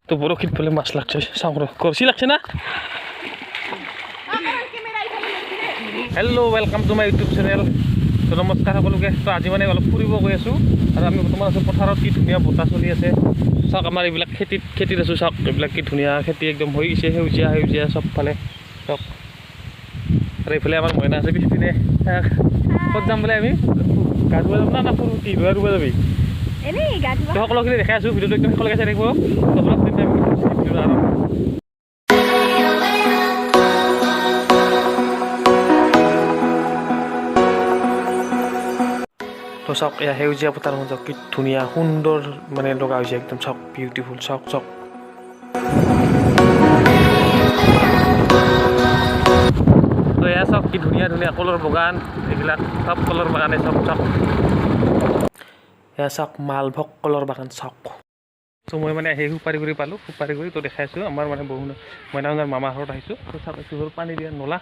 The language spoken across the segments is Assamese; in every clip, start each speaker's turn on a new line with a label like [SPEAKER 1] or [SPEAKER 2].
[SPEAKER 1] তো বৰশীত বোলে মাছ লাগছে, চাওঁ ৰ, কৰচি লাগছে না। Hello, welcome to my YouTube channel. তো নমস্কাৰ সকলোকে। তো আজি মানে অলপ ফুৰিব গৈ আছোঁ আৰু আমি বৰ্তমান আছোঁ পথাৰত। কি ধুনীয়া বতাহ চলি আছে চাওক। আমাৰ এইবিলাক খেতিত আছোঁ চাওক। এইবিলাক কি ধুনীয়া খেতি একদম হৈ গৈছে, সেউজীয়া সেউজীয়া চবফালে চাওক। আৰু এইফালে আমাৰ মইনা আছে পিছপিনে। ক'ত যাম বোলে আমি? গা ধুব যাম না না ফুৰো কি ৰোৱা ৰুব যাবি? তো সকলোখিনি দেখাই আছোঁ, ভিডিঅ'টো একদম সকলোকে চাই থাকিব। তো ব'লক তেন্তে আমি ভিডিঅ'টো আৰম্ভ। তো চাওক, এয়া সেউজীয়া পথাৰখন চাওক, কি ধুনীয়া সুন্দৰ মানে লগা হৈছে একদম চাওক, বিউটিফুল চাওক চাওক। তো এয়া চাওক কি ধুনীয়া ধুনীয়া কলৰ বাগান, এইবিলাক চব কলৰ বাগানে চব চাওক। এয়া চাওক মালভোগ কলৰ বাগান চাওক। তো মই মানে সেই সুপাৰিগুৰি পালোঁ, সুপাৰিগুৰি তো দেখাই আছোঁ। আমাৰ মানে বহু মইনাহঁতৰ মামাৰ ঘৰত আহিছোঁ। তো চাওক এইটো হ'ল পানী দিয়া নলা,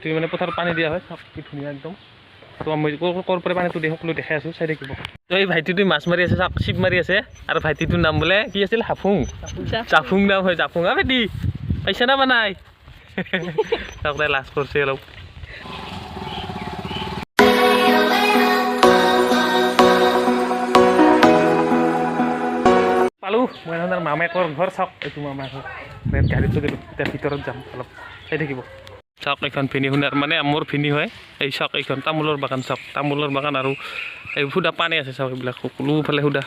[SPEAKER 1] তুমি মানে পথাৰত পানী দিয়া হয় চাওক, কি ধুনীয়া একদম। তো মই ক'ৰ পৰা পানীটো দিয়ে সকলো দেখাই আছোঁ, চাই থাকিব। তো এই ভাইটিটোৱে মাছ মাৰি আছে চাওক, চিপ মাৰি আছে। আৰু ভাইটিটোৰ নাম বোলে কি আছিল? হাফুং, জাফুং নাম হয়, জাফুং। আ ভাইটি পাইছা না বানাই? চাওক তাই লাজ কৰিছে অলপ। পালোঁ মই আপোনাৰ মামাকৰ ঘৰ চাওক, এইটো মামাৰ ঘৰ। ইয়াত গাড়ীত দিলোঁ, এতিয়া ভিতৰত যাম, অলপ চাই থাকিব। চাওক এইখন ভিনি সোণাৰ, মানে মোৰ ভিনি হয়। এই চাওক এইখন তামোলৰ বাগান চাওক, তামোলৰ বাগান। আৰু এই সুদা পানী আছে চাওক, এইবিলাক সকলোফালে সুদা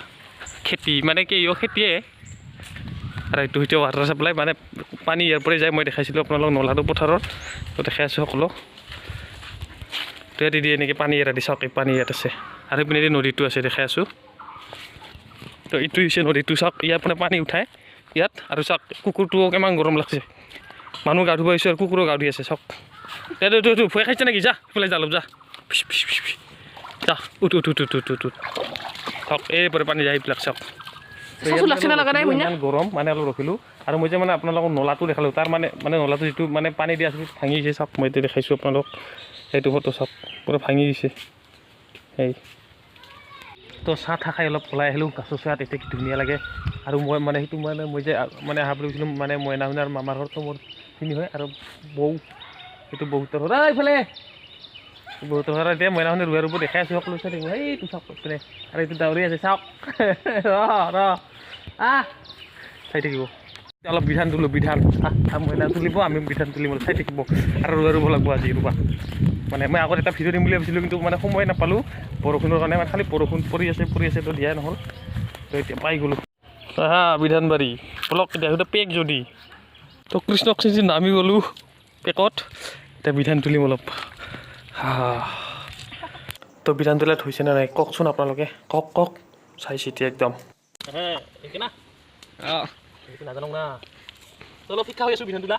[SPEAKER 1] খেতি, মানে কি এই খেতিয়ে। আৰু এইটো হৈছে ৱাটাৰ ছাপ্লাই, মানে পানী ইয়াৰ পৰাই যায়। মই দেখাইছিলোঁ আপোনালোক নলাটো পথাৰৰ, তো দেখাই আছোঁ সকলো। তো ইয়াতে দি এনেকৈ পানী ইয়াত দি চাওক, এই পানী ইয়াত আছে। আৰু সেইপিনেদি নদীটো আছে, দেখাই আছোঁ। তো এইটো হৈছে নদীটো চাওক, ইয়াৰ পৰা পানী উঠায় ইয়াত। আৰু চাওক কুকুৰটোও কিমান গৰম লাগছে, মানুহ গা ধুব আহিছোঁ আৰু কুকুৰো গা ধুই আছে চাওক। এইটো এইটো এইটো ভয় খাইছে নেকি? যা সেইফালে যা, অলপ যা, যা, উঠ উঠ উঠ উঠ উঠ উঠ উঠ। চাওক এই পৰা পানী যায় এইবিলাক চাওক। ইমান গৰম মানে অলপ ৰখিলোঁ। আৰু মই যে মানে আপোনালোকক নলাটো দেখালোঁ, তাৰ মানে মানে নলাটো যিটো মানে পানী দিয়া আছিল ভাঙি গৈছে চাওক। মই এতিয়া দেখাইছোঁ আপোনালোক সেইটো ফটো চাওক, পূৰা ভাঙি গৈছে। সেই তো চাহ তাহ খাই অলপ ওলাই আহিলোঁ গাছৰ ছাঁত, এতিয়া কি ধুনীয়া লাগে। আৰু মই মানে সেইটো মানে মই যে মানে অহা বুলি কৈছিলোঁ, মানে মইনা শুনাৰ মামাৰ ঘৰটো মোৰ চিনি হয়। আৰু বৌ সেইটো বহুতৰ ঘৰ এইফালে বহুতৰ ঘৰ। এতিয়া মইনা শুনি ৰুৱা ৰুব দেখাই আছোঁ সকলো, চাই থাকিব। সেইটো চাওক এইপিনে, আৰু এইটো ডাউৰি আছে চাওক, ৰ ৰ আহ চাই থাকিব। অলপ বিধান তোলোঁ, বিধান মইনা তুলিব, আমি বিধান তুলিম, চাই থাকিব। আৰু ৰুৱা ৰুব লাগিব আজি ৰুবা। মানে মই আগত এটা ভিডিঅ' দিম বুলি ভাবিছিলোঁ, কিন্তু মানে সময় নাপালোঁ বৰষুণৰ কাৰণে। মানে খালি বৰষুণ পৰি আছে পৰি আছে, তো দিয়াই নহ'ল। তো এতিয়া পাই গ'লোঁ হা বিধানবাৰী বলক। এতিয়া সেইটো পেক যদি তো কৃষ্ণক চিঞ্চি নামি গ'লোঁ পেকত, এতিয়া বিধান তুলিম অলপ। হা তো বিধান তোলাত হৈছে নে নাই কওকচোন আপোনালোকে, কওক কওক, চাই চিতি একদম। নাজানো না, অলপ শিক্ষা হৈ আছোঁ বিধান তোলা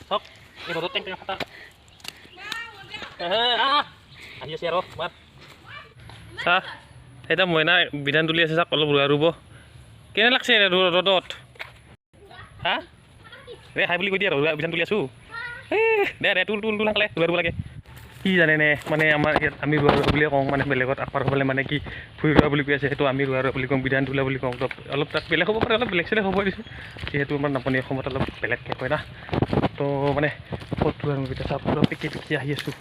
[SPEAKER 1] চাওক। এই ৰ'দত টেং টেঙা ফাটা আহি আছে আৰু মাত চাহ। এতিয়া মইনা বিধান তুলি আছে চাওক, অলপ ৰোৱা ৰুব। কেনে লাগছে ৰ'দত? হা ৰে হাই বুলি কৈ দিয়ে আৰু বিধান তুলি আছোঁ। দে দে তুল তুল তুল সোনকালে, ৰোৱা ৰুব লাগে। কি জানেনে মানে আমাৰ ইয়াত আমি ৰোৱা ৰোৱা বুলিয়ে কওঁ, মানে বেলেগত আপাৰ হ'লে মানে কি ভুঁই ৰোৱা বুলি কৈ আছে, সেইটো আমি ৰোৱা ৰোৱা বুলি কওঁ, বিধান তোলা বুলি কওঁ। অলপ তাত বেলেগ হ'ব পাৰে, অলপ বেলেগ চেলেগ হ'ব দিছোঁ, যিহেতু আমাৰ নামনি অসমত অলপ বেলেগকৈ কয় না। তো মানে ক'ত ৰোৱা ৰুম এতিয়া চাওক, পূৰা পেকি পেকি আহি আছোঁ।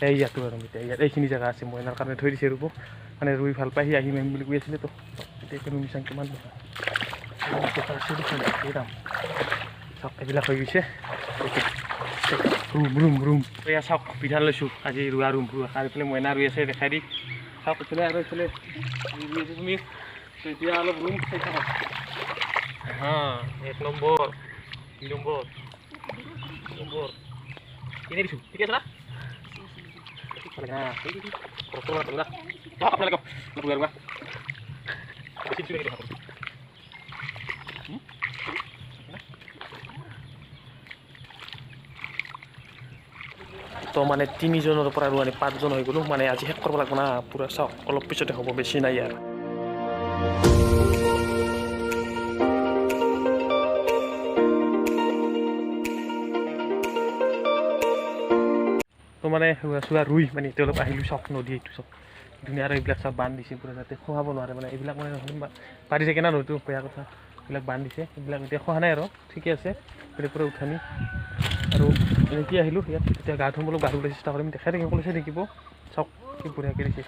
[SPEAKER 1] এই ইয়াতো আৰু এতিয়া ইয়াত এইখিনি জেগা আছে মইনাৰ কাৰণে থৈ দিছে ৰুব, মানে ৰুই ভাল পাই সি আহিম আহিম বুলি কৈ আছিলে। তো এতিয়া ৰুম চাং কিমান দাম চাওক, এইবিলাক হৈ গৈছে ৰুম ৰুম ৰুম। এয়া চাওক বিধান লৈছোঁ আজি ৰোৱা ৰুম ৰোৱা। আৰু এইফালে মইনা ৰুই আছে দেখাই দি চাওক, এইফালে আৰু এইফালে ৰুই আছে তুমি। তো এতিয়া অলপ ৰুম চাই থাকক। হা 1 নম্বৰ 2 নম্বৰ 3 নম্বৰ এনে দিছোঁ, ঠিক আছে না? তো মানে 3জনৰ পৰা ৰোৱানি 5জন হৈ গ'লোঁ, মানে আজি শেষ কৰিব লাগিব না পূৰা চাওক। অলপ পিছতে হ'ব, বেছি নাই আৰু। তো মানে ৰোৱা চোৱা ৰুই মানে এতিয়া অলপ আহিলোঁ চাওক, নদী এইটো চাওক, ধুনীয়া। আৰু এইবিলাক চব বান্ধ দিছে পূৰা, যাতে খোৱাব নোৱাৰে। মানে এইবিলাক মানে নহ'লে পাৰি থাকে না নৈটো, বেয়া কথা। এইবিলাক বান্ধ দিছে, এইবিলাক এতিয়া খোৱা নাই আৰু ঠিকে আছে। এইবিলাক পূৰা উঠানি আৰু এনেকৈ আহিলোঁ ইয়াত। এতিয়া গা ধুম, অলপ গা ধুবলৈ চেষ্টা কৰিম, দেখাই থাকিম, সকলো চাই থাকিব। চাওক কি বঢ়িয়াকৈ দিছে।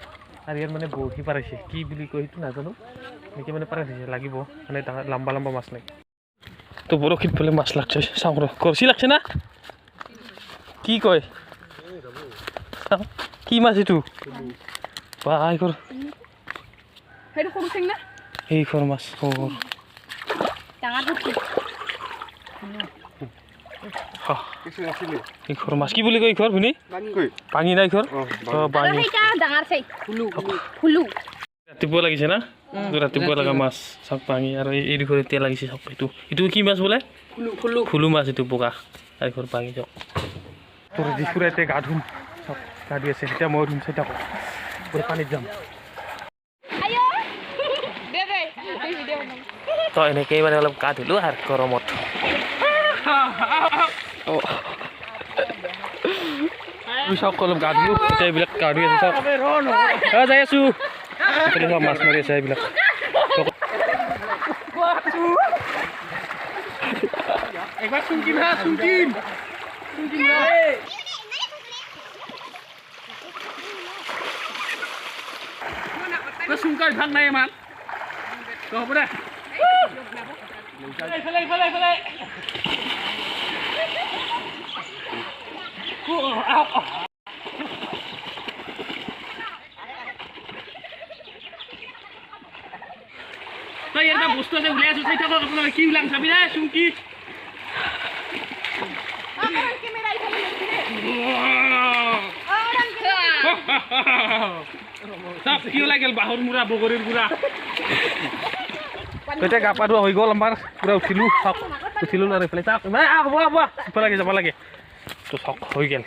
[SPEAKER 1] আৰু ইয়াত মানে বৰশী পাৰাইছে, কি বুলি কয় সেইটো নাজানো, এনেকৈ মানে পাৰাই থৈছে, লাগিব মানে ডাঙৰ লম্বা লম্বা মাছ লাগে। তো বৰশীত বোলে মাছ লাগছে, চাওঁ ৰ। কৰচি লাগছে না কি কয়? চাওঁ কি মাছ এইটো। বা, এইখন
[SPEAKER 2] সেইটো সৰু চেং না?
[SPEAKER 1] এইখন মাছ সৰু।
[SPEAKER 2] ডাঙৰ পুঠি।
[SPEAKER 1] এইখন মাছ কি বুলি কয় এইখন শুনি? বাঙি না এইখন? অঁ,
[SPEAKER 2] আৰু
[SPEAKER 1] বাঙি।
[SPEAKER 2] সেইটা ডাঙৰ চেং, ফুলু।
[SPEAKER 1] ৰাতিপুৱা লাগিছে না? এইটো ৰাতিপুৱা লগা মাছ, চাওক, বাঙি। আৰু এইডোখৰ এতিয়া লাগিছে, চাওক। এইটো কি মাছ বোলে? ফুলু মাছ এইটো, বগা। আৰু এইখন বাঙি, চাওক। তোৰ যিখুৰা এতিয়া গা ধুম, চাওক, গা ধুই আছে। এতিয়া মই ধুম, চাই থাকক, পুৰা পানীত যাম।
[SPEAKER 2] আয়ো দে দে, এই ভিডিঅ' বনাম।
[SPEAKER 1] তো এনেকেই মানে অলপ গা ধুলোঁ আৰু গৰমত। অঁ, চাওক, অলপ গা ধুলোঁ। এতিয়া এইবিলাক গা ধুই আছে, চাওক। অঁ, যাই আছোঁ। এইফালে চব মাছ মাৰি আছে এইবিলাক। একবাৰ চুমকিম হা, চুমকিম। চুমকা অভ্যাস নাই ইমান তো, হ'ব দে। এইফালে, এইফালে, এইফালে। আহক। তই ইয়াত এটা বস্তু আছে, ওলাই আছো, চাই থাকক আপোনালোকে কি ওলাম। চাবি দে চুমকি।
[SPEAKER 2] কেমেৰা ইফালে।
[SPEAKER 1] চাওক কি ওলাই গ'ল, বাঁহৰ মূৰা, বগৰীৰ গুড়া। এতিয়া গা পা ধোৱা হৈ গ'ল আমাৰ, পূৰা উঠিলোঁ, চাওক, উঠিলোঁ। আৰু এইফালে চাওক, আহ, বহা বহা, ইফালে যাব লাগে। তো চাওক, হৈ গ'ল।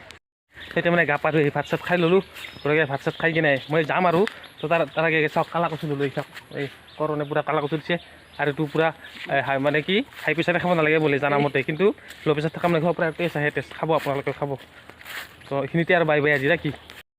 [SPEAKER 1] এতিয়া মানে গা পা ধুই ভাত চাত খাই ল'লোঁ গতিকে ভাত চাত খাই কিনে মই যাম আৰু। তো তাৰ আগে চাওক, কালা কচু ল'লোঁ। এই চাওক, এই কৰণে পূৰা কালা কচু দিছে। আৰু এইটো পূৰা মানে কি, হাই প্ৰেছাৰে খাব নালাগে বুলি জানা মতে, কিন্তু ল' প্ৰেছাৰ থকা মানে পূৰা টেষ্ট আহে, টেষ্ট। খাব আপোনালোকে, খাব। তো এইখিনিতে আৰু বাই বাই আজি, কি?